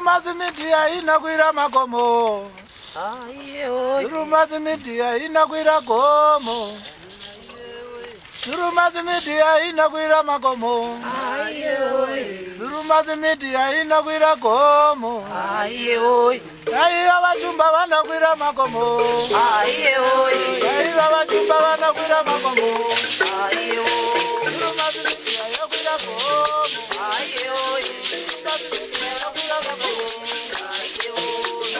Drewmas Media inokwira makomo. Drewmas Media inokwira gomo. Drewmas Media inokwira makomo. Drewmas Media inokwira gomo. Aiva vachumba vanokwira makomo. Aiva vachumba vanokwira makomo. Drewmas Media yokwira gomo. Drewmas Media yokwira makomo.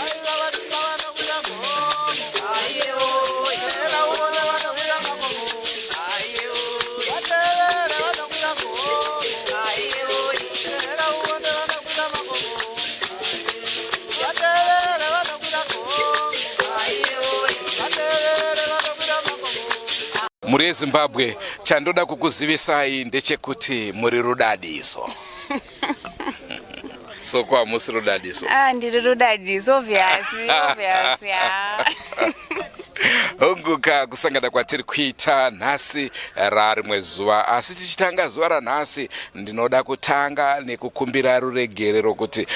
Aiva vachumba vanokwira gomo. Era uone vanokwira makomo. Vatevere vanokwira gomo. Era uone vanokwira makomo. Vatevere vanokwira gomo. Vatevere vanokwira makomo. Mhuri yeZimbabwe, chandoda kukuzivisai ndechekuti muri rudadiso. Soko, hamusi rudadiso? Ah, ndiri rudadiso, obviously, obvious, yeah. Honguka, kusangana kwatiri kuita nhasi rarimwe zuva, asi tichitanga zuva ranhasi ndinoda kutanga nekukumbira ruregerero kuti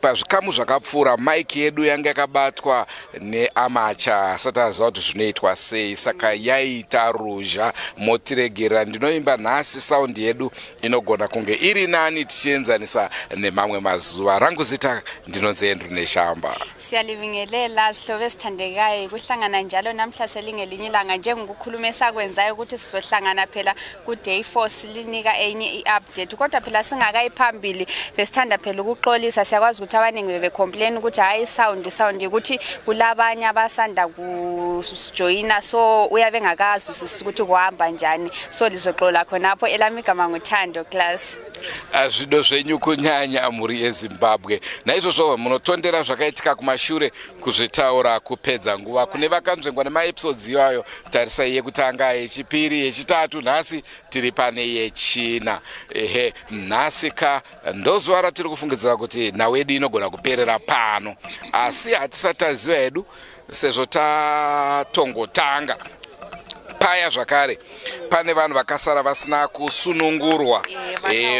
pazvikamu zvakapfuura mic yedu yanga yakabatwa neamacha asati aziva kuti zvinoitwa sei, saka yaita ruzha. Motiregerera. Ndinoimba nhasi sound yedu inogona kunge iri nani tichienzanisa nemamwe mazuva. Rangu zita ndinonzi Andrew Neshamba. Siyalibingelela, sihlobo esithandekayo, kuhlangana njalo namhla selingelinye ilanga, njengokukhuluma esakwenzayo ukuthi sizohlangana phela ku-day 4 silinika enye i-update. Kodwa phela singakayi phambili, besithanda phela ukuxolisa. Siyakwazi ukuthi abaningi bebecomplain ukuthi hhayi, sound sound ukuthi kulabanye abasanda kujoyina, so uyabe engakazwisisi ukuthi kuhamba njani, so lizoxola khonapho. Elami igama nguThando Class. Zvido zvenyu kunyanya mhuri yeZimbabwe. Naizvozvo munotondera zvakaitika kumashure, kuzvitaura kupedza nguva. Kune vakanzvengwa nemaepisodes iwayo, tarisai yekutanga, yechipiri, yechitatu, nhasi tiri pane yechina. Ehe, nhasi ka ndozuva ratiri kufungidzira kuti nhau yedu inogona kuperera pano, asi hatisati taziva hedu sezvo tatongotanga paya. Zvakare pane vanhu vakasara vasina kusunungurwa.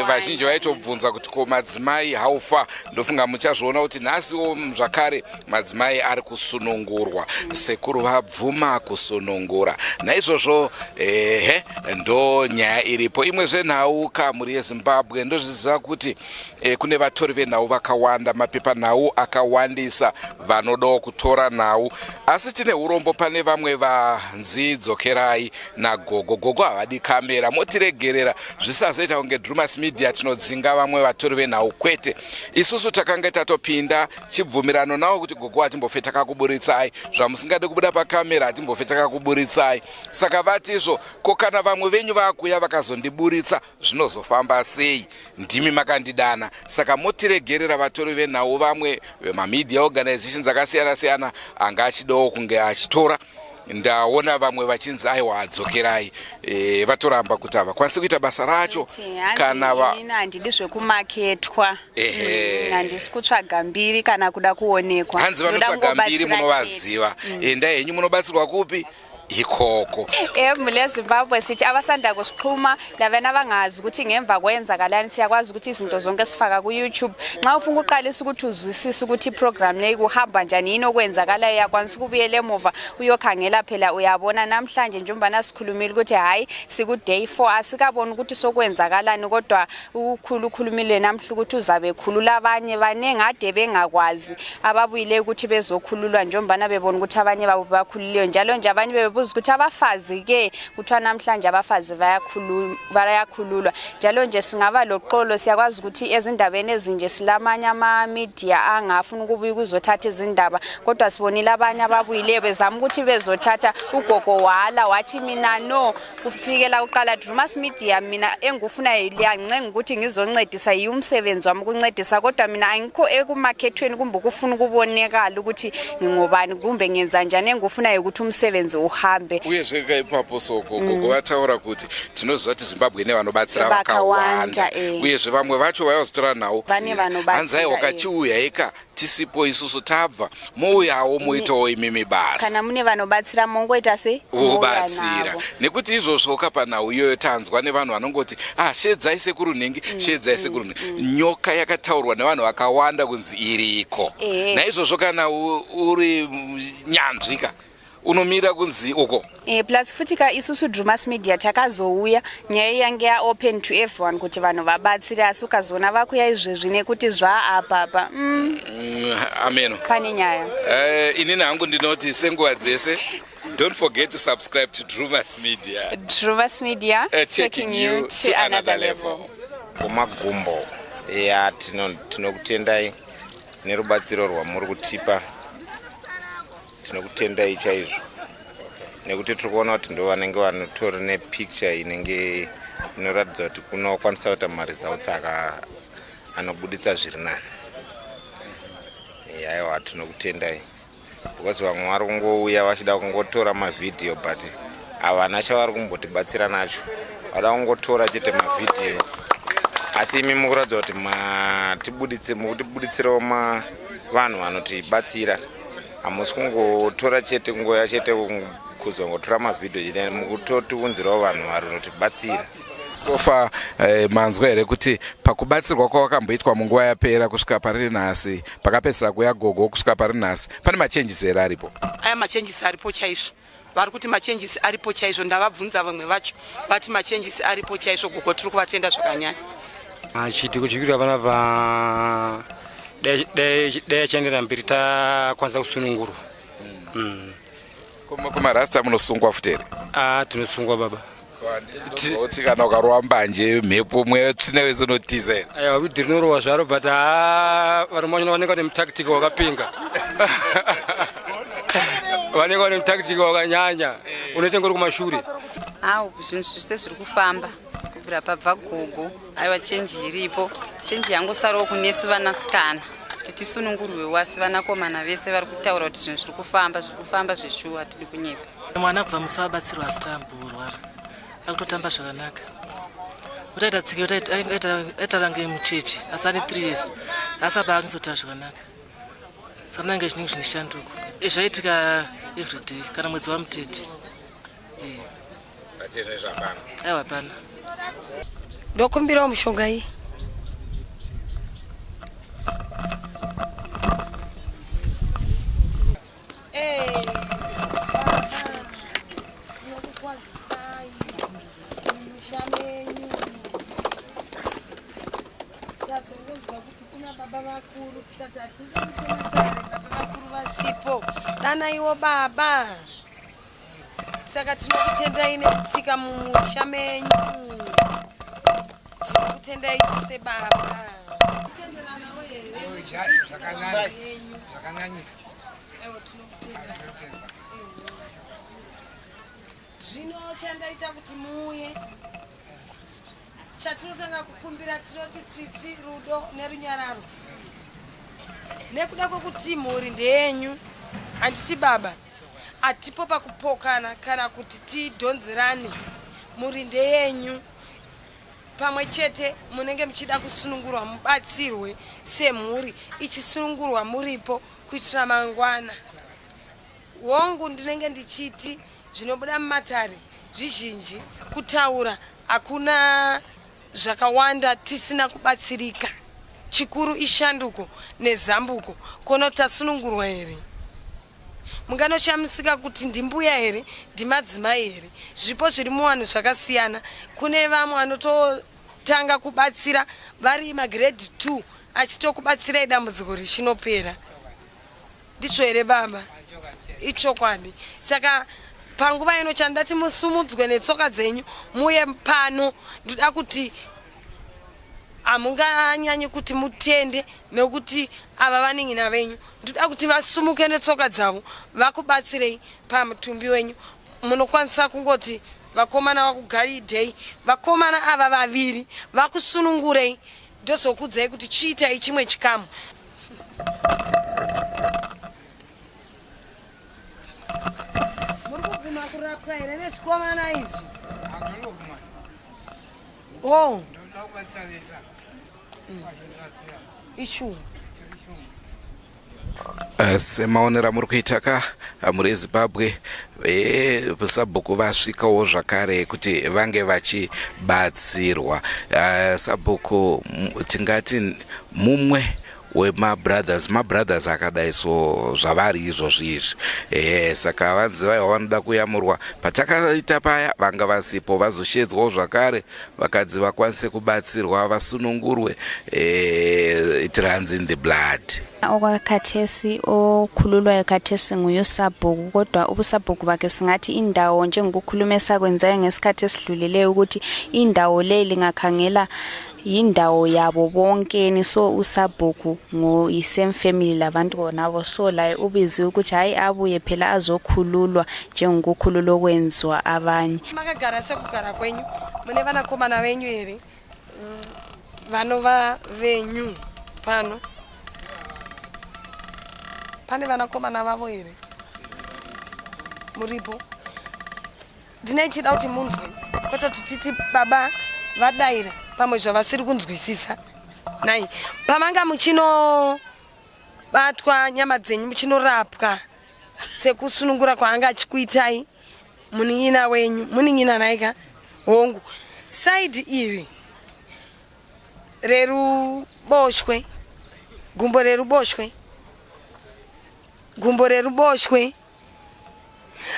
Vazhinji vaitobvunza kuti ko madzimai haufa. Ndofunga muchazviona kuti nhasiwo zvakare madzimai ari kusunungurwa. Sekuru vabvuma kusunungura. Naizvozvo ehe, ndo nyaya iripo. Imwe zvenhau ka, mhuri yeZimbabwe, ndozviziva kuti kune vatori venhau vakawanda, mapepanhau akawandisa vanodawo kutora nhau, asi tine urombo, pane vamwe vanzi dzokerai nagogo. Gogo havadi kamera. Motiregerera, zvisazoita kunge Drewmas Media tinodzinga vamwe vatori venhau. Kwete, isusu takanga tatopinda chibvumirano navo kuti gogo hatimbofe takakuburitsai, zvamusingade kubuda pakamera hatimbofe takakuburitsai. Saka vatizvo, ko kana vamwe venyu vakuya vakazondiburitsa, zvinozofamba sei? Ndimi makandidana. Saka motiregerera, vatori venhau, vamwe vemamedia organizations akasiyana siyana anga achidawo kunge achitora. Ndaona vamwe vachinzi aiwa, adzokerai. Vatoramba kuti havakwanisi kuita basa racho kana va Inini handidi zvekumaketwa. Ehe. Handisi kutsvaga mbiri kana kuda kuonekwa. Hanzi Ndoda vanotsvaga mbiri kungobatsira munovaziva, endai henyu munobatsirwa kupi ikoko. Emhuri yeZimbabwe, sithi abasanda kusixhuma labena abangazi ukuthi ngemva kwenzakalani, siyakwazi ukuthi izinto zonke sifaka ku-YouTube. Nxa ufuna ukuqalisa ukuthi uzwisise ukuthi iprogram leyi kuhamba njani, yini okwenzakalayo, uyakwanisa ukubuyela emuva uyokhangela phela. Uyabona namhlanje njengoba sikhulumile ukuthi hhayi, siku-day 4, asikaboni ukuthi sokwenzakalani, kodwa ukhulu ukhulumile namhla ukuthi uzabe khulula abanye. Baningi ade bengakwazi ababuyileyo ukuthi bezokhululwa, njengobana bebona ukuthi abanye babo bakhululiwe. Njalo nje abanye bebebuza ukuthi abafazi-ke, kuthiwa namhlanje abafazi bayakhululwa. Njalo nje singaba loxolo, siyakwazi ukuthi ezindabeni ezinje silamanye ama-media angafuna ukubuya ukuzothatha izindaba, kodwa sibonile abanye ababuyileyo bezama ukuthi bezothatha, ugogo wala, wathi mina no. Kufikela kuqala Drewmas Media, mina engufunayo liyancenga ukuthi ngizoncedisa, yiwo umsebenzi wami ukuncedisa, kodwa mina angikho ekumakhethweni kumbe ukufuna ukubonekala ukuthi ngingubani kumbe ngenza njani. Engufunayo ukuthi umsebenzi uhambe. Uyezve kaipapo, Soko, gogo vataura kuti tinoziva kuti Zimbabwe ine vanobatsira vakawanda. Vakawanda. Uyezve vamwe vacho vaivazotora nhau. Vane vanobatsira. Hanzi aiwa, kachiuya ika. tisipo isusu tabva mouyawo moitawo imimi basa kana mune vanobatsira mongoita se vobatsira nekuti izvozvo ka panhau iyoyo tanzwa nevanhu vanongoti ah shedzai sekuru nhingi mm, shedzai mm, sekuru nhingi mm. nyoka yakataurwa nevanhu vakawanda kunzi iriko naizvozvo kana uri nyanzvika unomira kunzi uko e, plus futi ka isusu Drumas Media takazouya nyaya yange yaopen to everyone kuti vanhu vabatsire asi ukazoona vakuya izvezvi nekuti zvaapapa mm. mm, ameno pane nyaya uh, inini hangu ndinoti senguva dzese don't forget to subscribe to Drumas Media. Drumas Media uh, taking, taking you to, to another level. Kumagumbo ya tinokutendai nerubatsiro rwamuri kutipa tinokutendai chaizvo nekuti tiri kuona kuti ndo vanenge vanotori nepicture inenge inoratidza kuti kunokwanisa kuita maresults aka anobuditsa zviri nani aiwa tinokutendai because vamwe vari kungouya vachida kungotora mavhidhiyo but havana chavari kumbotibatsira nacho vada kungotora chete mavhidhiyo asi imi mukuratidza kuti matibuditse mukutibuditsirawo vanhu vanotibatsira hamusi kungotora chete kungoya chete kuzongotora mavhidhiyo chete mukutotiunzirawo vanhu vanotibatsira so far eh, manzwa here kuti pakubatsirwa kwawakamboitwa munguva yapera kusvika pari nhasi pakapedzisira kuya gogo kusvika pari nhasi pane machenjisi here aripo aya machenjisi aripo chaizvo vari kuti machenjisi aripo chaizvo ndavabvunza vamwe vacho vati machenjisi aripo chaizvo gogo tiri kuvatenda zvakanyanya ah, chiitiko chiri kuita panapa dai chaendera mberi takwanisa kusunungurwa mm. Kumarasta munosungwa futi here? Ah, tinosungwa baba. Ndinoti kana ukarova mbanje mhepo mweya tsvina wese unotiza here? Aiwa widhi rinorohwa zvaro but haa varume vacho vanenge vane mutactic wakapinga. Vanenge vane mutactic wakanyanya. Unoita ngori kumashure. Awu zvinhu zvese zviri kufamba kubvira pabva gogo aiwa chenji iripo chenji yangosarawo kunesu vanasikana kuti tisunungurwewo asi vanakomana vese vari kutaura kuti zvinhu zviri kufamba zviri kufamba zveshuwa hatidi kunyepa mwana kubva musi wabatsirwa asi tamborwara akutotamba zvakanaka utaita tsika aita range mucheche asi ane three years asi apa akunizotaura zvakanaka saka nange zvinenge zvine shanduko eh, zvaitika everyday kana mwedzi wamutete eh. Aiwa hapana. Ndokumbirawo mushonga iyi. Baba vakuru tikati hatingababa vakuru vasipo danaiwo baba Saka tinokutendai nekutsika mumusha menyu. Tinokutendai chose baba. Kutenderanawo here nezvikuitika pamhuri yenyu? Zvakanyanyisa. Aiwa tinokutendai. Zvino chandaita kuti muuye Chatinotanga kukumbira tinoti tsitsi, rudo nerunyararo. Nekuda kwekuti mhuri ndeyenyu, handiti baba? Hatipo pakupokana kana kuti tidhonzerane. Mhuri ndeyenyu. Pamwe chete munenge muchida kusunungurwa mubatsirwe semhuri ichisunungurwa muripo kuitira mangwana. Hongu ndinenge ndichiti zvinobuda mumatare zvizhinji kutaura hakuna zvakawanda tisina kubatsirika chikuru ishanduko nezambuko kono tasunungurwa here munganoshamisika kuti ndimbuya here ndimadzimai here zvipo zviri muvanhu zvakasiyana kune vamwe vanototanga kubatsira vari magrade 2 achitokubatsirai dambudziko richinopera Ndizvo here baba? Ichokwadi. Saka panguva ino chandati musumudzwe netsoka dzenyu muye pano ndoda kuti hamunganyanyi kuti mutende nekuti ava vanin'ina venyu ndoda kuti vasumuke netsoka dzavo vakubatsirei pamutumbi wenyu munokwanisa kungoti vakomana vakugaridei vakomana ava vaviri vakusunungurei ndozokudzai kuti chiitai chimwe chikamu Muri kubvuma kurapwa here nezvikomana izvi? Oh. Ishuwa. Eh, semaonero amuri kuita ka eh, mhuri yezimbabwe eh, sabhuku vasvikawo zvakare kuti vange vachibatsirwa. Sabhuku, tingati mumwe wemabrothers, mabrothers akadai so zvavari izvozvi izvi. Ehe, saka vanzi vaiva vanoda kuyamurwa patakaita paya vanga vasipo, vazoshedzwawo zvakare vakadzi vakwanise kubatsirwa vasunungurwe. It runs in the blood. Okwakhathesi okhululwayo khathesi nguye usabhuku, kodwa ubusabhuku bakhe singathi indawo, njengokukhuluma esakwenzayo ngesikhathi esidlulileyo, ukuthi indawo le lingakhangela yindawo yabo bonkeni, so usabhuku yi-same family labantu bonabo, so laye ubiziwe ukuthi hhayi abuye phela azokhululwa njengokukhululwa okwenziwa abanye. Makagara sekugara kwenyu, mune vanakomana venyu here vanova venyu pano? Pane vanakomana vavo here muripo? Ndine chida kuti munzwe, kwete kuti titi baba vadaira pamwe zvavasiri kunzwisisa. Nai pamanga muchinobatwa nyama dzenyu, muchinorapwa sekusunungura kwaanga achikuitai munin'ina wenyu, munin'ina naika hongu, saidi iri reruboshwe, gumbo reruboshwe, gumbo reruboshwe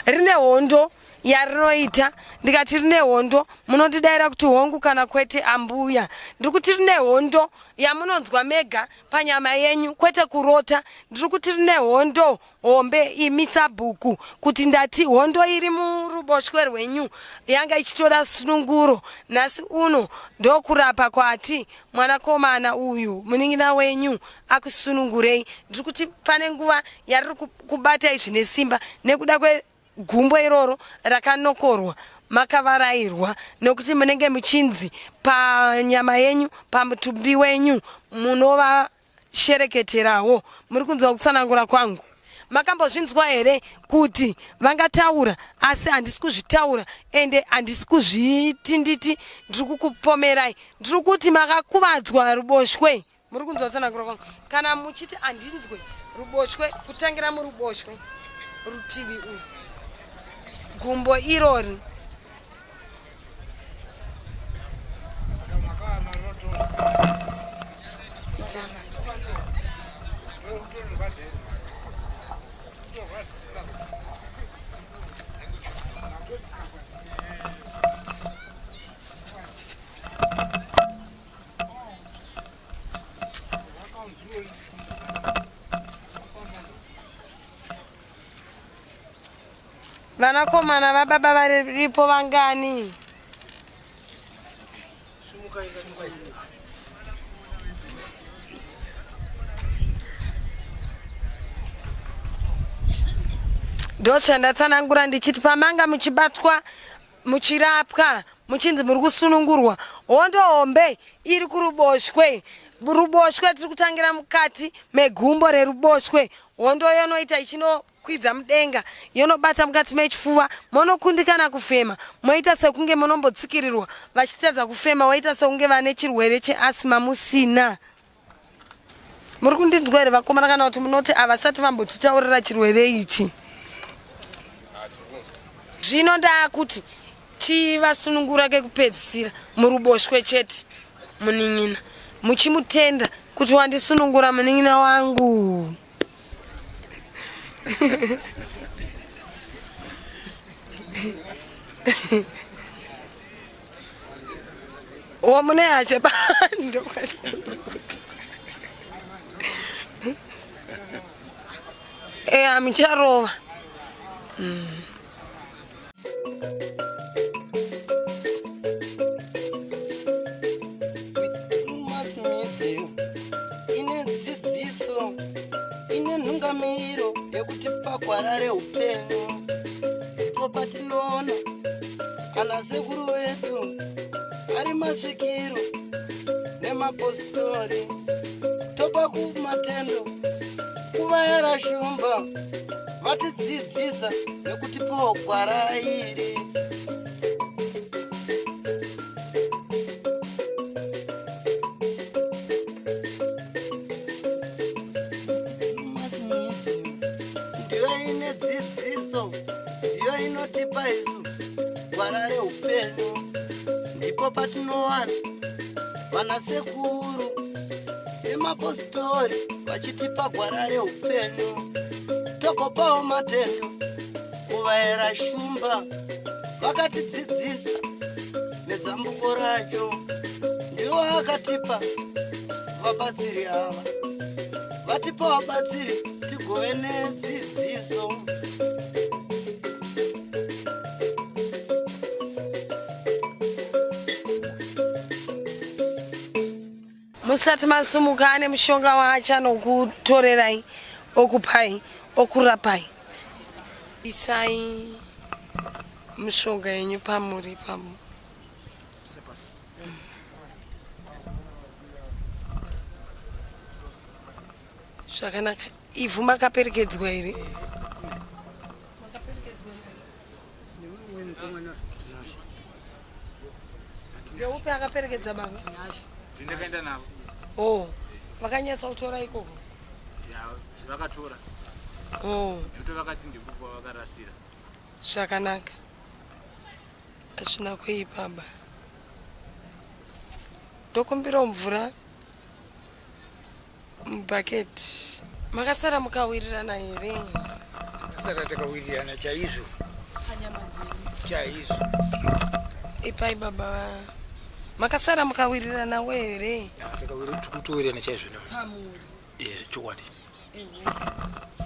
rine hondo yarinoita. Ndikati rine hondo, munondidaira kuti hongu kana kwete. Ambuya, ndiri kuti rine hondo yamunonzwa mega panyama yenyu, kwete kurota. Ndiri kuti rine hondo hombe, imi sabhuku, kuti ndati hondo iri muruboshwe rwenyu yanga ichitoda sununguro. Nhasi uno ndokurapa kwati mwanakomana uyu munin'ina wenyu akusunungurei. Ndiri kuti pane nguva yariri kubatai zvine simba nekuda kwegumbo iroro rakanokorwa, makavarairwa nekuti munenge muchinzi panyama yenyu, pamutumbi wenyu munovashereketerawo. Muri kunzwa kutsanangura kwangu? Makambozvinzwa here kuti vangataura? Asi handisi kuzvitaura ende handisi kuzvitinditi ndiri kukupomerai. Ndiri kuti makakuvadzwa ruboshwe. Muri kunzwa tsananguro kwangu? Kana muchiti handinzwe, ruboshwe, kutangira muruboshwe rutivi urwu, gumbo irori. Vanakomana vababa varipo vangani? Ndozvandatsanangura ndichiti pamanga muchibatwa, muchirapwa, muchinzi muri kusunungurwa, hondo hombe iri kuruboshwe. Ruboshwe tiri kutangira mukati megumbo reruboshwe. Hondo yonoita ichinokwidza mudenga, yonobata mukati mechifuva, monokundikana kufema, moita sekunge munombotsikirirwa vachitadza kufema, woita sekunge vane chirwere cheasima musina. Muri kundinzwa here vakomana, kana kuti munoti havasati vambotitaurira chirwere ichi? Zvino ndaakuti chivasunungura kekupedzisira muruboshwe chete, munin'ina, muchimutenda kuti wandisunungura munin'ina wangu. Wo mune hache pando. Eh, amucharova. Mass media ine dzidziso, ine nhungamiro yekuti pagwara reupenyu ndipo patinoona ana sekuru vedu ari masvikiro nemapositori, topa kumatendo kuvayara shumba vatidzidzisa nekutipawo gwara iri. Tinopa isu gwara reupenyu, ndipo patinowana vanasekuru nemapositori vachitipa gwara reupenyu. Togopawo matendo kuvaera Shumba vakatidzidzisa nezambuko racho, ndiwo akatipa vabatsiri ava, vatipa vabatsiri tigove nedzidziso. Musati masumuka ane mushonga waachanokutorerai okupai okurapai. Isai mishonga yenyu pamuri pamo. Zvakanaka. Ivhu makaperekedzwa here? Ndeupi akaperekedza baba? Ndakaenda navo. Oh, vakanyatsa kutora ikoko? Ya, vakatora. Oh. Nekuti vakati ndikupa vakarasira. Zvakanaka. Hazvina kuipa ba. Ndokumbirawo mvura mubhaketi. Makasara mukawirirana here? Takasara takawirirana chaizvo. Panyama dzenyu. Chaizvo. Ipai baba. Makasara mukawirirana wo here? Takawirirana chaizvo. Pamuri. Eh, chokwadi.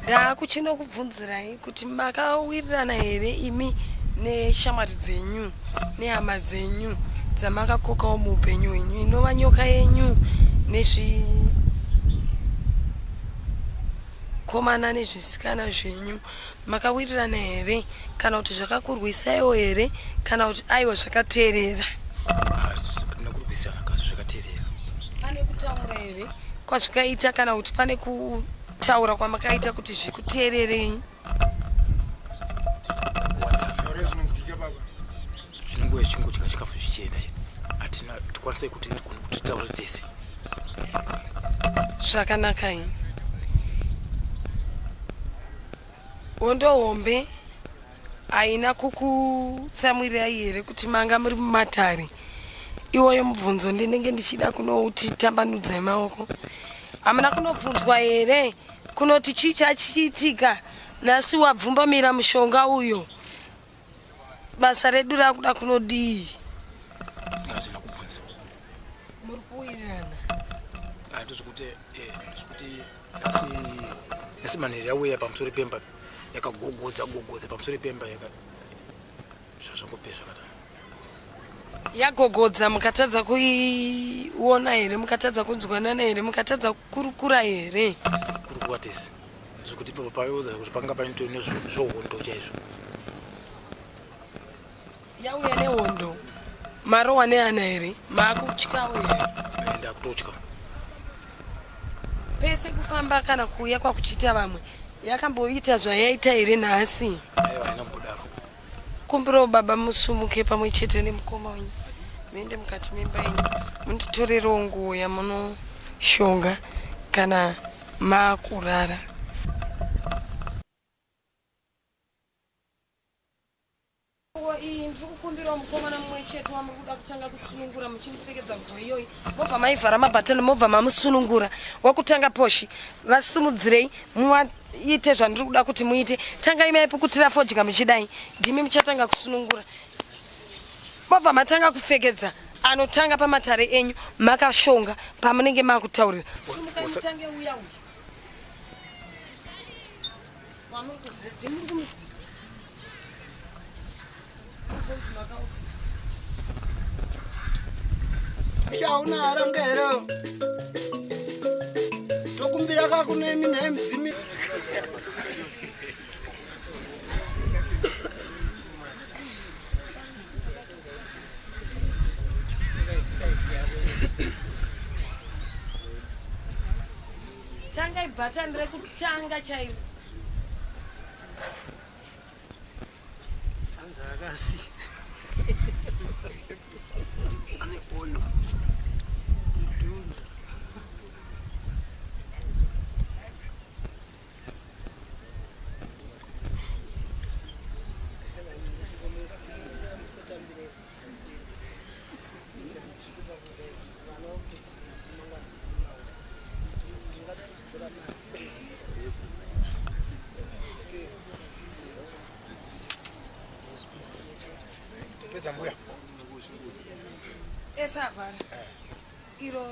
Ndakuchinokubvunzirai kuti makawirirana here imi neshamwari dzenyu nehama dzenyu dzamakakokawo muupenyu hwenyu inova nyoka yenyu nezvikomana nezvisikana zvenyu makawirirana here kana kuti zvakakurwisaiwo here kana kuti aiwa zvakateerera? Nokurwisana kazi zvakateerera. Pane kutaura here kwazvikaita kana kuti pane kutaura kwamakaita kuti zvikuteererei? Chinonguva chingodya chikafu zvichienda chete, hatina tikwanise kuti titaure tese. Zvakanakai. Hondo hombe haina kukutsamwirai here kuti manga muri mumatare iwoyo? Mubvunzo ndinenge ndichida kunouti tambanudzai maoko. Hamuna kunobvunzwa here kunoti chii chachiitika nhasi wabvumbamira mushonga uyo, basa redu rakuda kunodii? Hazvina kubvunza. Muri kuwirirana? Handizvikuti zvikuti nhasi nhasi manheru yauya pamusoro pemba yakagogodza gogodza pamusoro pemba yaka zvazvangopera zvakadaro. Yagogodza mukatadza kuiona here? Mukatadza kunzwanana here? Mukatadza kukurukura here? Kurukura tese zvekuti ipapo paiudza kuti panga paine nezvohondo chaizvo. Yauya nehondo, marohwa neana here? Maakutyawo here? Ndakutotya. Pese kufamba kana kuuya kwakuchiita vamwe, yakamboita zvayaita here nhasi? Aiwa, haina kumbodaro. Kumbirawo baba musumuke pamwe chete nemukoma wenyu, muende mukati memba yenyu, munditorerewo nguo yamunoshonga kana makurara. Nguo iyi ndiri kukumbirawo mukomana mumwe chete wamuri kuda kutanga kusunungura, muchimupfekedza nguo iyoyi, mobva maivhara mabhatani, mobva mamusunungura. Wekutanga poshi, vasumudzirei muwaite zvandiri kuda kuti muite. Tangai maipukutira fodya muchidai, ndimi muchatanga kusunungura, mobva matanga kupfekedza anotanga pamatare enyu makashonga pamunenge makutaurira. Sumukai mutange uya uya wamuri kuziva, ndimuri kumuziva. Shauna haranga here? Tokumbira kakunemi nhai mudzimi. Tangai bhatani rekutanga chairo. Hanzi akasi. Ane ono. Vharidza mbuya. Ese avhara. Iro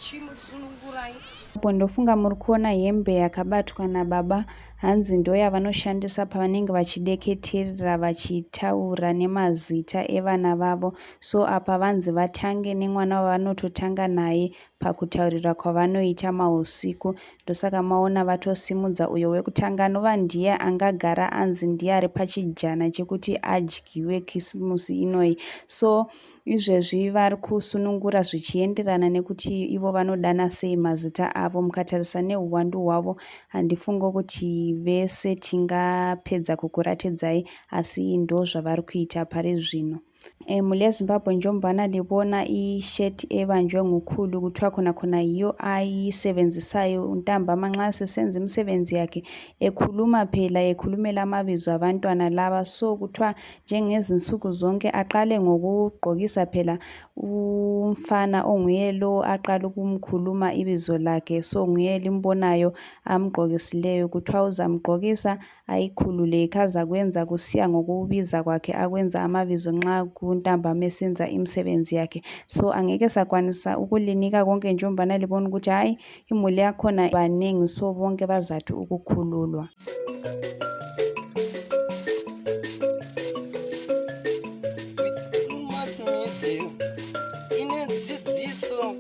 chimusunungurai. Apo ndofunga muri kuona hembe yakabatwa nababa hanzi ndoyavanoshandisa pavanenge vachideketerera vachitaura nemazita evana vavo so apa vanzi vatange nemwana wavanototanga naye pakutaurira kwavanoita mahusiku ndosaka maona vatosimudza uyo wekutanga anova ndiye angagara anzi ndiye ari pachijana chekuti adyiwe kisimusi inoyi so izvezvi vari kusunungura zvichienderana nekuti ivo vanodana sei mazita avo mukatarisa nehuwandu hwavo handifungo kuti vese tingapedza kukuratidzai asi ndozvavari kuita pari zvino Eh, mhuri yezimbabwe njengombana libona ishirt ebanjwe ngukhulu kuthiwa khona khona yiyo ayisebenzisayo ntambama nxa sesenza imisebenzi yakhe ekhuluma phela ekhulumela amabizo abantwana laba so kuthiwa njengezinsuku zonke aqale ngokugqokisa phela umfana onguye lo aqala ukumkhuluma ibizo lakhe so nguye limbonayo amgqokisileyo kuthiwa uzamgqokisa ayikhulule azakwenza kusiya ngokubiza kwakhe akwenza amabizo nxa kuntambama esenza imisebenzi yakhe so angeke sakwanisa ukulinika konke njengombana libona ukuthi hhayi imuli yakhona baningi so bonke bazathi ukukhululwa. Ine dzidziso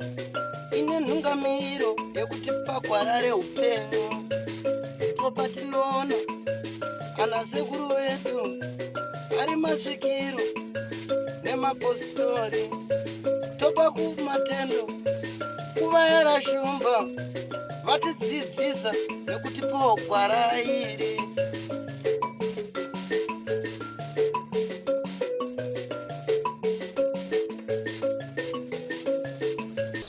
ine nhungamiro yekutipa gwara reupenyu ndipo patinoona ana sekuru vedu ari masvikiro nemapositori topa kumatendo kuvayera shumba vatidzidzisa nekutipawo gwara iri.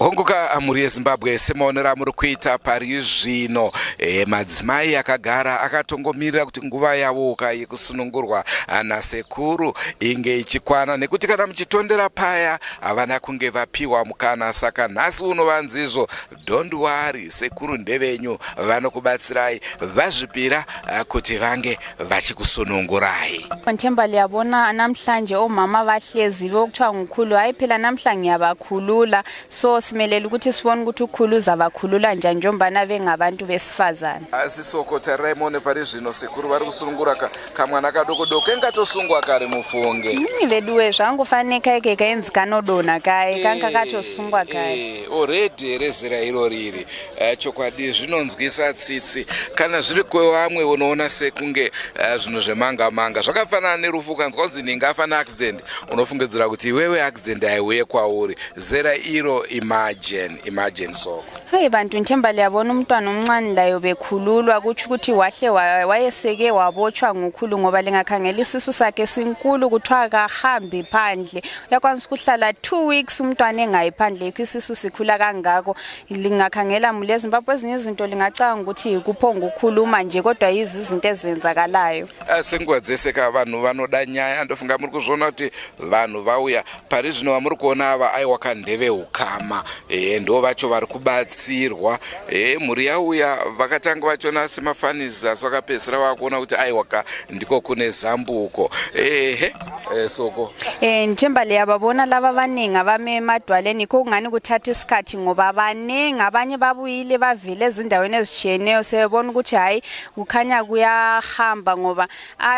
Honguka mhuri yeZimbabwe semaonero amuri kuita pari zvino e, madzimai akagara akatongomirira kuti nguva yavoka yekusunungurwa nasekuru inge ichikwana nekuti kana muchitondera paya havana kunge vapiwa mukana saka nhasi uno vanzizvo Don't worry sekuru ndevenyu vanokubatsirai vazvipira eh, kuti vange vachikusunungurai. Nthemba liyabona namhlanje omama bahlezi bekuthiwa ngukhulu hayi phela namhla ngiyabakhulula so simelele ukuthi sibone ukuthi ukhulu uzabakhulula njani njengombana bengabantu besifazane. Asi soko tarirai muone pari zvino sekuru vari kusunungura kamwana kadoko doko engatosungwa kare mufunge. Veduwe zvangofanira kaike kainzi kanodonha kaye kanga katosungwa kaye. Eh, already here zera iro riri eh, chokwadi zvinonzwisa tsitsi kana zviri kwevamwe unoona sekunge eh, zvinhu zvemanga manga zvakafanana nerufu ukanzwa kunzi nhingi afa neaccident unofungidzira kuti iwewe accident haiuye kwauri zera iro imagine imagine soko Hayi bantu ngithemba liyabona umntwana omncane layo bekhululwa kutsho ukuthi wahle wayeseke wabotshwa ngukhulu ngoba lingakhangela isisu sakhe sinkulu kuthiwa kahambi phandle uyakwanisa ukuhlala 2 weeks umntwana engayi phandle yikho isisu sikhula kangako lingakhangela mule eZimbabwe ezinye izinto lingacanga ukuthi yikuphonga ukukhuluma nje kodwa yizi izinto ezenzakalayo Senguva dzese ka vanhu vanoda nyaya ndofunga muri kuzviona kuti vanhu vauya pari zvino vamuri kuona ava aiwa ka ndeveukama e, ndo vacho vari kubatsirwa e, mhuri yauya vakatanga vachona semafanisi asi vakapedzisira vakuona kuti aiwa ka ndiko kune zambuko ehe e, soko e, nthemba liyababona laba abaningi abame emadwaleni yikho kungani kuthatha isikhathi ngoba baningi abanye babuyile bavele ezindaweni ezitshiyeneyo sebebona ukuthi hhayi kukhanya kuyahamba ngoba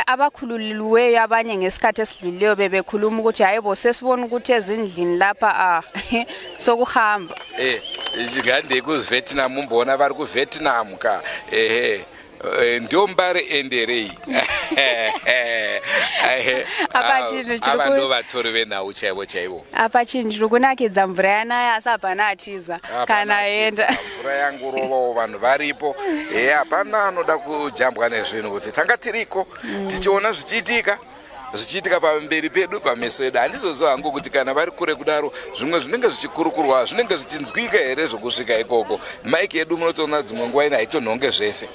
abakhululiweyo abanye ngesikhathi esidlulileyo bebekhuluma ukuthi hayi bo sesibona ukuthi ezindlini lapha a sokuhamba eh ngandei kuvietnam umboona vari kuvietnam ka ehe eh, ndombare enderei ava ndo vatori venhau chaivo chaivo apa chinhu chiri kunakidza mvura yanaya asi hapana atiza kana aenda mvura yangu rovawo vanhu varipo e hapana anoda kujambwa nezvinhu kuti tanga tiriko mm. tichiona zvichiitika zvichiitika pamberi pedu pameso edu handizoziva hangu kuti kana vari kure kudaro zvimwe zvinenge zvichikurukurwa zvinenge zvichinzwika here zvokusvika ikoko maiki yedu munotoona dzimwe nguva ine haitonhonge zvese.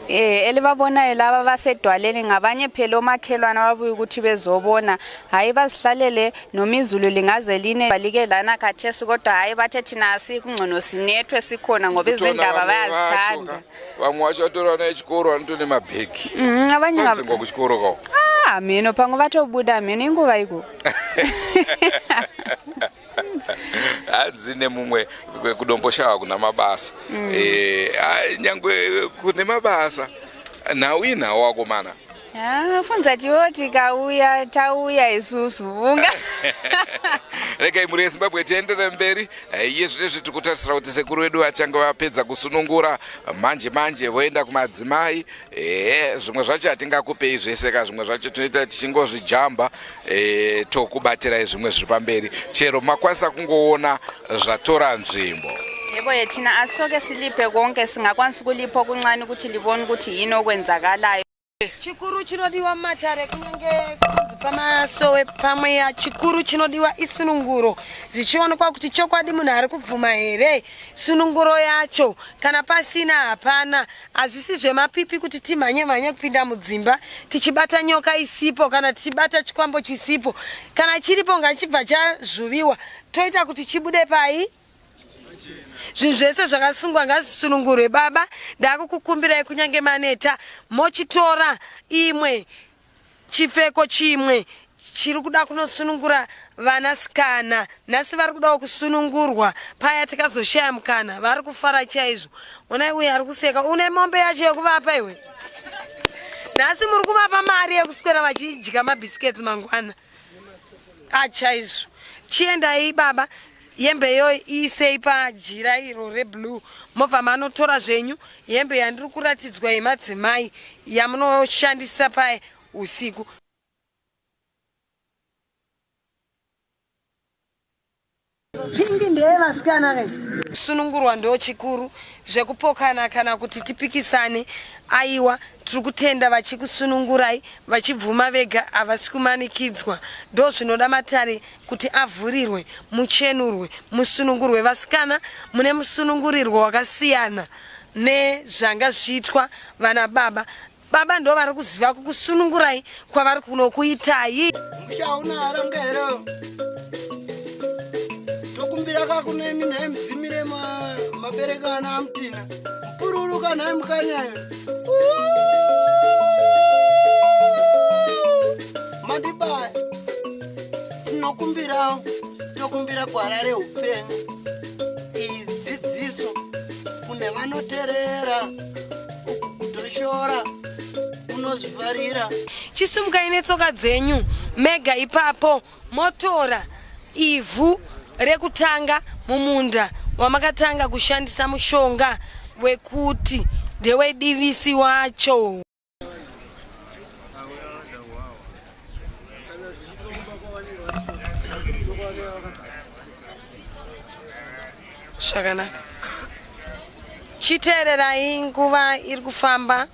Eh elibabonayo laba basedwaleni ngabanye phela omakhelwane ababuya ukuthi bezobona hayi bazihlalele noma izulu lingaze line balike lana khathesi kodwa hayi bathe thina asikungcono sinethwe sikhona ngoba izindaba bayazithanda vamwe vacho vatori vana vechikoro vanotone mabhegi mm, abanye ngwa kuchikoro kwavo ah mhino pamwe vatobuda mhino inguva iko hanzi nemumwe kudomboshawa kuna mabasa mm. e, nyangwe kune mabasa nhau inhau wakomana Ah, funza tiwo tikauya tauya isusu unga regai mhuri yezimbabwe tiendere mberi eh, iye zvinezvi tiri kutarisira kuti sekuru vedu vachange vapedza kusunungura manje manje voenda kumadzimai ehe zvimwe zvacho hatingakupei zvese ka zvimwe zvacho tinoita tichingozvijamba e, tokubatirai zvimwe zviri pamberi chero makwanisa kungoona zvatora nzvimbo yebo yethina asoke siliphe konke singakwanisa ukulipha okuncane ukuthi libone ukuthi yini okwenzakalayo Chikuru chinodiwa mumatare kunyange kunzi pamasowe pamweya, chikuru chinodiwa isununguro, zvichionekwa kuti chokwadi munhu ari kubvuma here sununguro yacho. Kana pasina hapana. Hazvisi zvemapipi kuti timhanye mhanye kupinda mudzimba tichibata nyoka isipo kana tichibata chikwambo chisipo. Kana chiripo ngachibva chazvuviwa toita kuti chibude pai zvinhu zvese zvakasungwa ngazvisunungurwe baba ndakukukumbirai kunyange maneta mochitora imwe chipfeko chimwe chiri kuda kunosunungura vanasikana nhasi vari kudawo kusunungurwa paya tikazoshaya mukana vari kufara chaizvo onai uye ari kuseka une mombe yacho yekuvapa iwe nhasi muri kuvapa mari yekuswera vachidya mabhisiketsi mangwana achaizvo chiendai baba hembe iyoyo iisei pajira iro reblue mobva manotora zvenyu hembe yandiri kuratidzwa yemadzimai yamunoshandisa paya usiku Pingi ndeye vasikana ve. Kusunungurwa ndo chikuru zvekupokana kana kuti tipikisane aiwa tiri kutenda vachikusunungurai vachibvuma vega havasi kumanikidzwa ndo zvinoda matare kuti avhurirwe muchenurwe musunungurwe vasikana mune musunungurirwo wakasiyana nezvanga zvichiitwa vana baba Baba ndo vari kuziva kukusunungurai kwavari kunokuitai. Musha hauna haranga here? Tokumbira kakunemi nhai mudzimire mabereka ana amutina. Mupururuka nhai mukanyayo. Mandibaya. Tinokumbirawo tokumbira gwara reupenyu. Iyi dzidziso kune vanoterera. Kutoshora unozvifarira. Chisumukai netsoka dzenyu mega ipapo motora ivhu rekutanga mumunda wamakatanga kushandisa mushonga wekuti ndewedivisi wacho. Zvakanaka. Chiteererai nguva iri kufamba.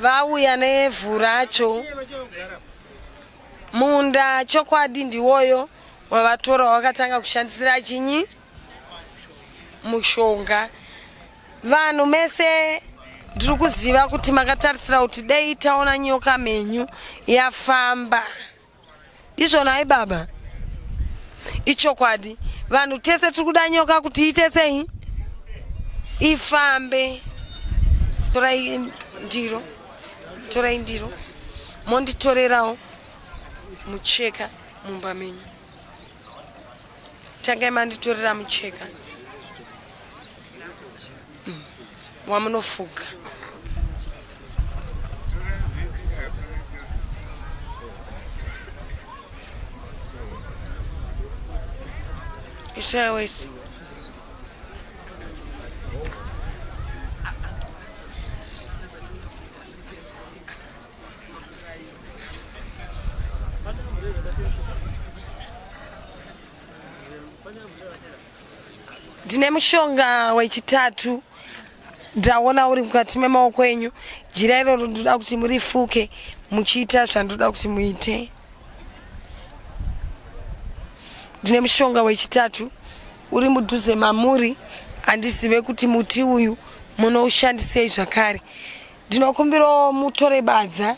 Vauya nevhu racho. Munda chokwadi ndiwoyo wavatora wakatanga kushandisira chinyi mushonga. Vanhu mese ndiri kuziva kuti makatarisira kuti dei taona nyoka mhenyu yafamba. Ndizvona ai baba? Ichokwadi. Vanhu tese tiri kuda nyoka kuti iite sei? Ifambe. Torai ndiro. Torai ndiro. Monditorerawo mucheka mumba menyu. Tangai manditorera mucheka. Mm. Wamunofuga. Isai wese. Ndine mushonga wechitatu ndaona uri mukati memaoko enyu. Jira iroro ndoda kuti murifuke muchiita zvandoda kuti muite. Ndine mushonga wechitatu uri mudhuze mamuri, handizive kuti muti uyu Munoushandisei zvakare? Ndinokumbirawo mutore badza,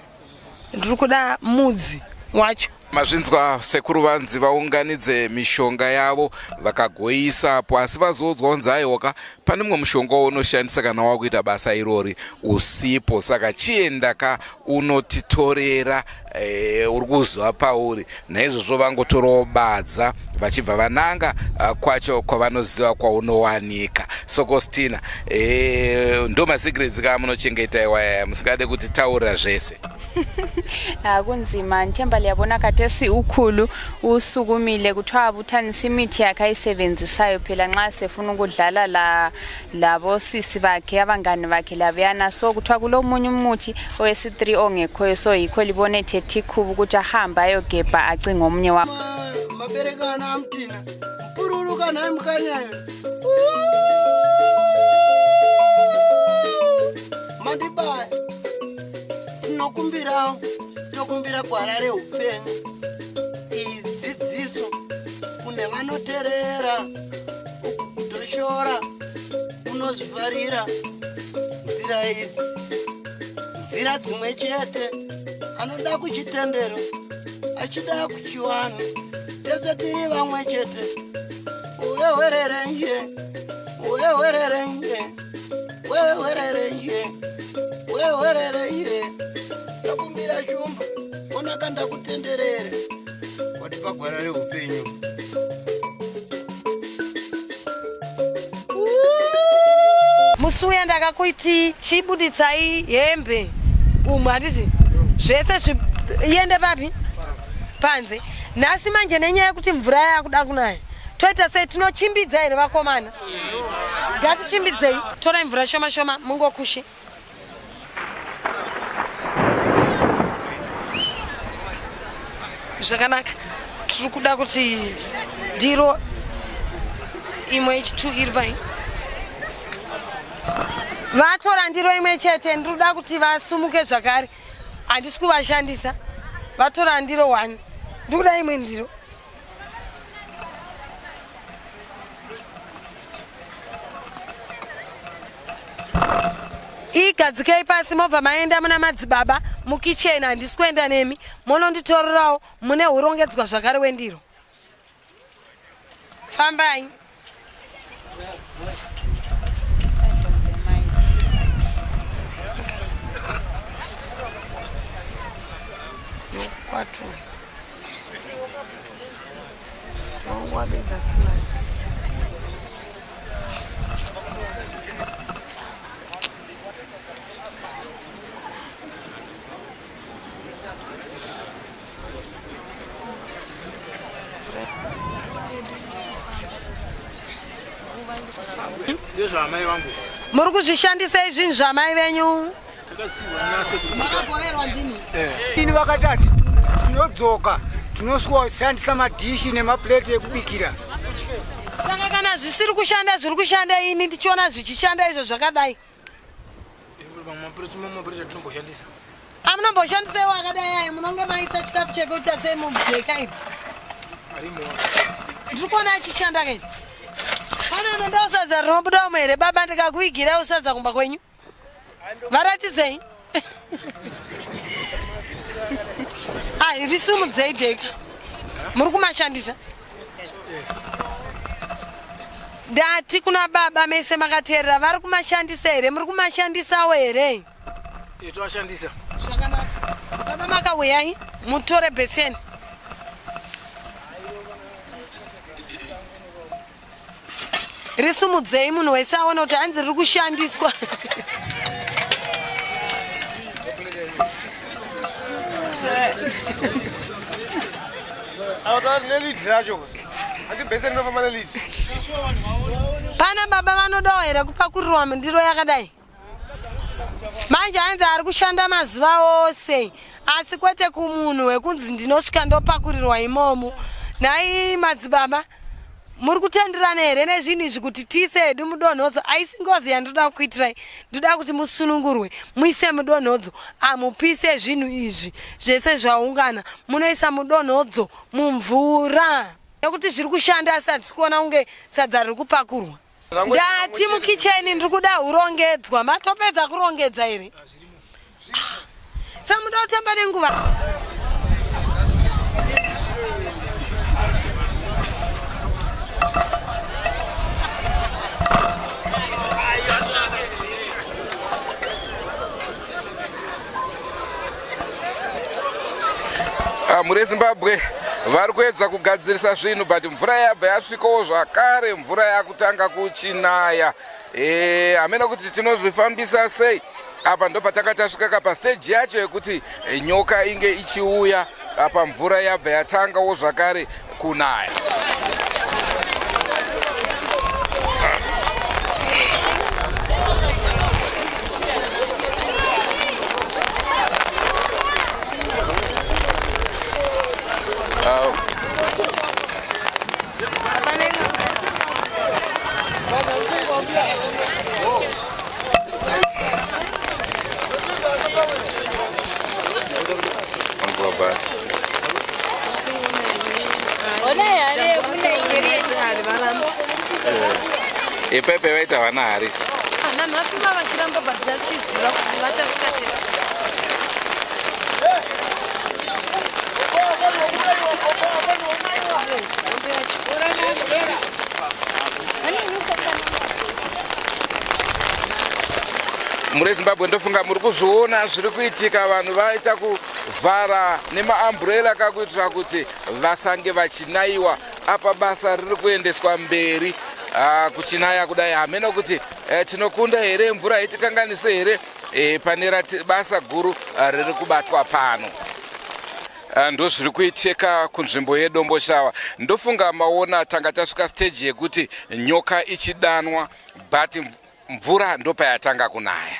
ndiri kuda mudzi wacho. Mazvinzwa sekuru vanzi vaunganidze mishonga yavo vakagoiisapo asi vazoudzwa kunzi aiwoka pane mumwe mushonga waunoshandisa kana wakuita basa irori usipo saka chienda ka unotitorera e, uri kuziva pauri naizvozvo vangotorawo badza vachibva vananga ah, kwacho kwavanoziva kwaunowanika sokostina e, eh, ndo masecrets ka munochengeta iwaya musingade kuti taurira zvese Ah, kunzima ngithemba liyabona khathesi ukhulu usukumile kuthiwa abuthanisa imithi yakhe ayisebenzisayo phela nxa sefuna ukudlala la labosisi bakhe abangani bakhe labuyana so kuthiwa kulomunye umuthi owesi-3 ongekhoyo so yikho libona ethethe ikhubu ukuthi ahambe ayogebha acinge omunye wa maberekana amtina mpururu kana imukanyayo mandibaya tinokumbirawo tokumbira gwara reupenyu iyi dzidziso kune vanoterera uku kutoshora unozvifarira nzira idzi nzira dzimwe chete anoda kuchitendero achida kuchivanhu tese tiri vamwe chete wewererenje wewererenje wewererenje wewererenje ndakumbira shumba onaka ndakutenderere watipa gwara reupenyu musi uya ndakakuiti chibuditsai hembe umu handiti zvese zviende papi panze nhasi manje nenyaya yekuti mvura yakuda kunaya toita sei tinochimbidza here vakomana ngatichimbidzei torai mvura shoma shoma mungokushe zvakanaka tiri kuda kuti ndiro imwe yechitu iri pai vatora ndiro imwe chete ndiri kuda kuti vasumuke zvakare handisi kuvashandisa vatora ndiro one ndiri kuda imwe ndiro Igadzikei pasi mobva maenda muna madzibaba mukicheni handisi kuenda nemi mononditorerawo mune hurongedzwa zvakare wendiro. Fambai. Kwatu. Ndezvaamai vangu. Muri kuzvishandisa izvinhu zvamai venyu? Makagoverwa ndini. Eh. Ini vakatati tinodzoka tinoshandisa madhishi nemaplate ekubikira. Saka kana zvisiri kushanda zviri kushanda ini ndichiona zvichishanda izvo zvakadai. Amunomboshandisaiwo akadai ayo munonge maisa chikafu chekuita sei mudheka iri. Ndiri kuona achishanda kaini. Pane anodawo sadza rinobuda umo here baba ndikakuigirai sadza kumba kwenyu? Varatidzei. Ai risumudzei dheka. Muri kumashandisa. Ndati kuna baba mese makateerera vari kumashandisa here? Muri kumashandisawo here? Eh, toashandisa. Zvakanaka. Baba makauyai mutore bheseni. Risumudzei munhu wese aone kuti hanzi riri kushandiswa. Pana baba vanodawo here kupakurirwa mundiro yakadai? Manje hanzi ari kushanda mazuva ose asi kwete kumunhu wekunzi ndinosvika ndopakurirwa imomo. Nhai madzibaba muri kutenderana here nezvinhu izvi kuti tiise hedu mudonhodzo? Haisi ngozi yandinoda kukuitirai, ndinoda kuti musunungurwe muise mudonhodzo, amupise zvinhu izvi zvese zvaungana, munoisa mudonhodzo mumvura nekuti zviri kushanda asi hatisi kuona kunge sadza riri kupakurwa. Ndati mukicheni ndiri kuda hurongedzwa. Matopedza kurongedza here? Samuda kutamba nenguva. Ah, mhuri yezimbabwe vari kuedza kugadzirisa zvinhu but mvura yabva yasvikawo zvakare mvura yakutanga kuchinaya eh, hameno e, kuti tinozvifambisa sei apa ndopatanga tasvika ka pasteji yacho yekuti eh, nyoka inge ichiuya apa mvura yabva yatangawo zvakare kunaya Ipepe vaita vana hari. Ana nhasi vachiramba but vachiziva kuti vachasvika chete. Mure Zimbabwe ndofunga muri kuzviona zviri kuitika vanhu vaita kuvhara nemaamburela kakuitira kuti vasange vachinaiwa apa basa riri kuendeswa mberi ah, kuchinaya kudai hameno kuti eh, tinokunda here mvura haitikanganise here eh, pane basa guru ah, riri kubatwa pano Ah, ndozviri kuitika kunzvimbo yedomboshawa ndofunga maona tanga tasvika stage yekuti nyoka ichidanwa but mvura ndopayatanga kunaya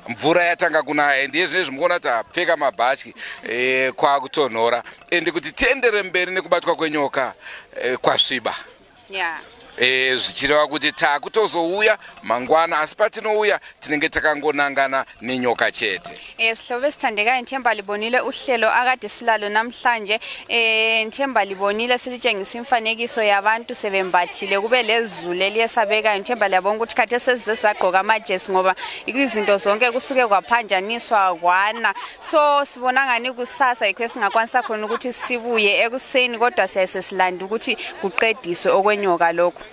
mvura yatanga kunaya and yezvinezvi mukuona tapfeka mabhatyi e, kwakutonhora and kuti tiendere mberi nekubatwa kwenyoka e, kwasviba yeah. E, zvichireva kuti takutozouya mangwana asi patinouya tinenge takangonangana nenyoka chete e, sihlobo esithandekayo ngithemba libonile uhlelo akade silalo namhlanje e, ngithemba libonile silitshengisa imfanekiso yabantu sebembathile kube lezulu eliyesabekayo ngithemba liyabona ukuthi khathi sesize sagqoka amajesi ngoba izinto zonke kusuke kwaphanjaniswa kwana so sibona ngani kusasa yikho esingakwanisa khona ukuthi sibuye ekuseni kodwa siyaye sesilanda ukuthi kuqediswe okwenyoka lokhu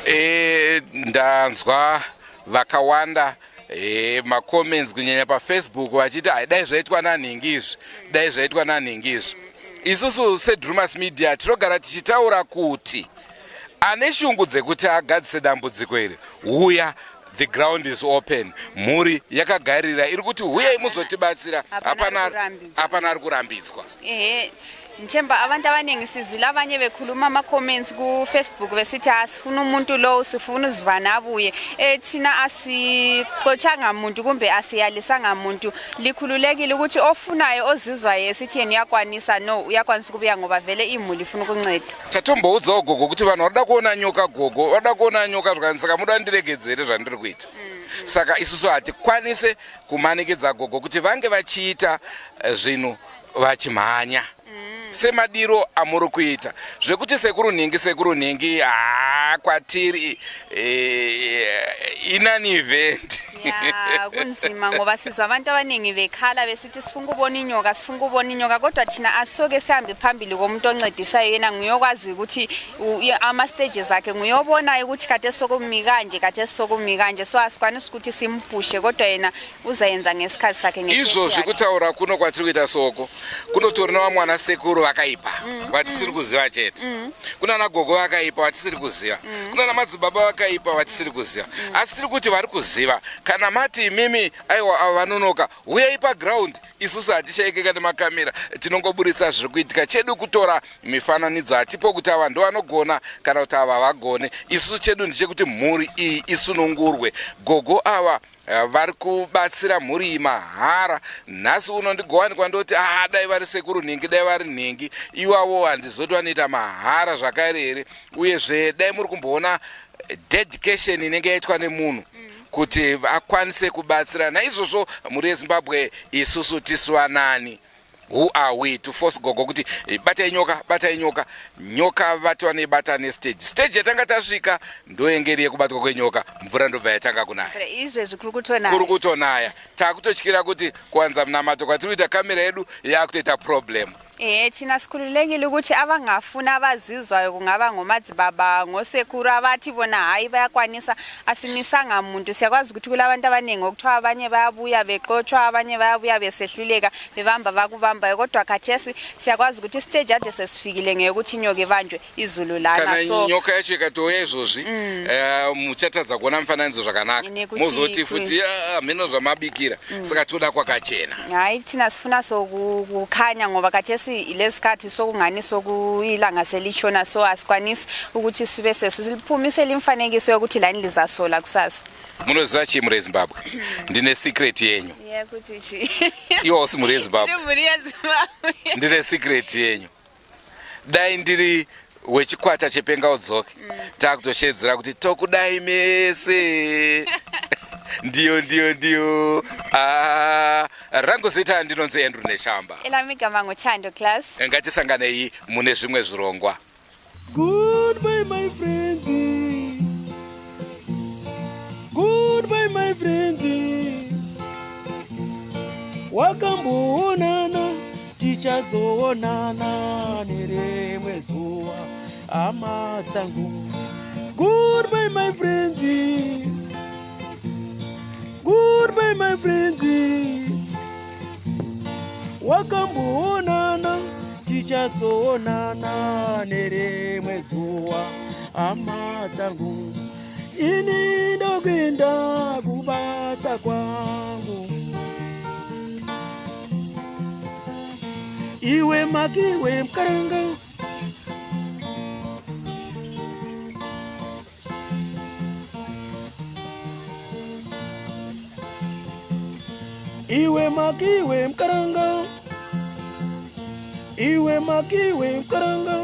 e, ndanzwa vakawanda e, macomments kunyanya pafacebook vachiti hai dai zvaitwa nanhingi izvi dai zvaitwa nanhingi izvi isusu sedrumas media tinogara tichitaura kuti ane shungu dzekuti agadzise dambudziko iri huya the ground is open mhuri yakagarira iri kuti huyai muzotibatsira hapana ari kurambidzwa ehe Ngithemba abantu abaningi sizwile abanye bekhuluma ama-comments ku-Facebook besithi asifuna umuntu lowo sifuna uzibani abuye um thina asixotshanga muntu kumbe asiyalisanga muntu likhululekile ukuthi ofunayo ozizwayo esithi yena uyakwanisa no uyakwanisa ukubuya ngoba vele imuli ifuna ukuncedwa tatomboudzawo gogo kuti vanhu vanoda kuona nyoka gogo vanoda kuona nyoka zvakanzi saka muda ndiregedzere zvandiri kuita saka isusu hatikwanise kumanikidza gogo kuti vange vachiita eh, zvinhu vachimhanya semadiro amuri kuita zvekuti sekuru nhingi sekuru nhingi haa kwatiri eh, inani event ya kunzima ngoba sizwa abantu abaningi bekhala besithi sifuna ukubona inyoka sifuna ukubona inyoka kodwa thina asoke sihambe phambili komuntu oncedisayo yena nguyokwazi ukuthi ama-stages akhe nguyobonayo ukuthi kade sokumi kanje kade sokumi kanje so asikwanisi ukuthi simpushe kodwa yena uzayenza ngesikhathi sakhe izvozvi kutaura kuno kwatiri kuita soko kunotori nevamwe vana sekuru vakaipa mm, vatisiri mm. kuziva chete mm. kuna ana gogo vakaipa vatisiri kuziva kuna ana madzibaba vakaipa vatisiri kuziva asi tiri kuti vari kuziva kana mati imimi aiwa ava vanonoka huyai paground isusu hatishaikeka nemakamera tinongoburitsa zviri kuitika chedu kutora mifananidzo hatipo kuti ava ndovanogona kana kuti ava havagone isusu chedu ndechekuti mhuri iyi isunungurwe gogo ava Eh, vari kubatsira mhuri iyi mahara nhasi uno ndigowanikwa ndoti ah, dai vari sekuru nhingi dai vari nhingi iwavo handizoti vanoita mahara zvakare here uyezve dai muri kumboona eh, dedication inenge yaitwa nemunhu kuti akwanise kubatsira naizvozvo mhuri yezimbabwe isusu tisu vanani Who are we to force gogo kuti eh, batai nyoka, batai nyoka. Nyoka vati vanoibata nestage. Stage yatanga tasvika ndoyenge iri yekubatwa kwenyoka, mvura ndobva yatanga kunaya. Izvezvi kuri kutonaya. Kuri kutonaya. Takutotyira kuti kuwanza munamato kwatiri kuita kamera yedu yakutoita problem. Ehe thina sikhululekile ukuthi abangafuna abazizwayo kungaba ngomadzibaba ngosekuru abathi bona hhayi bayakwanisa asimisanga muntu siyakwazi ukuthi kulabantu abaningi okuthiwa abanye bayabuya bexotshwa abanye bayabuya besehluleka bebamba bakubambayo kodwa khathesi siyakwazi ukuthi isiteji ade sesifikile ngeyokuthi inyoka ibanjwe izulu lana kana so nyoka yacho ikatouya izvozvi eh, muchatadza kuona mufananidzo zvakanaka Nekuti mozoti futi "Ah, mhino zvamabikira saka toda kwakachena hayi thina sifuna sokukhanya ngoba khathesi lesikhathi sokungani sokuyilanga selitshona so asikwanisi ukuthi sibe sesiliphumisele imfanekiso yokuthi lani lizasola kusasa Munoziva chii mhuri yeZimbabwe? Ndine secret yenyu. Yekuti chii? Iwe hausi mhuri yeZimbabwe. Ndiri mhuri yeZimbabwe. Ndine secret yenyu. Dai ndiri wechikwata chepenga udzoke takutoshedzera kuti tokudai mese ndiyo ndiyo ndiyo ah, rangu zita ndinonzi Andrew Neshamba. Elami igama nguThando Class. Ngatisanganei mune zvimwe zvirongwa. Goodbye my friends. Goodbye my friends. Wakamboonana tichazoonana nerimwe zuva hama dzangu. Goodbye my friends. Goodbye my friends. Wakamboonana tichazoonana nerimwe zuva hama dzangu. Ini ndokuenda kubasa kwangu. Iwe makiwe mkaranga. Iwe makiwe mkaranga. Iwe makiwe mkaranga.